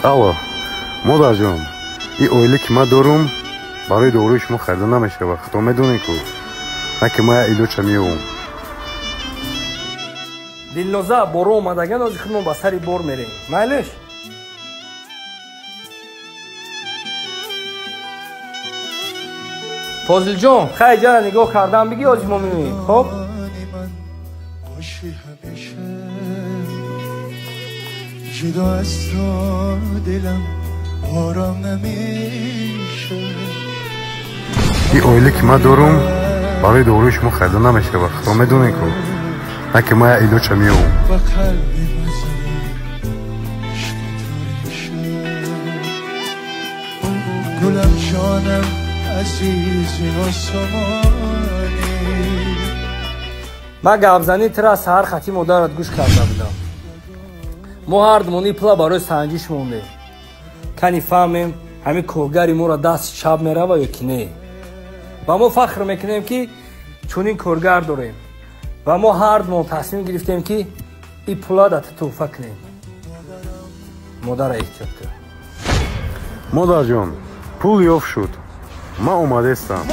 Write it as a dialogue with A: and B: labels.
A: Алло, модарҷон, ин оиле ки ман дорум, барои доруи шумо харида намешавад. Худо медонед ку, на ки ман як илоча меёвам.
B: Дилноза, боро омадаган, ози худмон ба сари бор мерем. Майлиш? Фозилҷон, хай ҷана нигоҳ кардан бигӣ, ози мо меоем. Хоб?
C: جدا از تو دلم آرام نمیشه.
A: ин оиле ки ман дорум, барои доруи шумо харида намешавад. Худо медонед ку, на ки ман як илоча меёвам.
C: با قلب مزنی عشق تو ریشه. گلم جانم عزیز آسمانی.
B: Ман гапзанӣ тира саҳар хати модарат гӯш карда будам. Мо ҳардумон ин пула барои санҷиш мондем, кани фаҳмем, ҳамин коргари моро дасти чап мерава ё ки не. Ва мо фахр мекунем, ки чунин коргар дорем, ва мо ҳардумон тасмим гирифтем, ки ин пула да ту тӯҳфа кунем. Модара эҳтиёт кун.
A: Модарҷон, пул ёфт шуд, ман омадестам.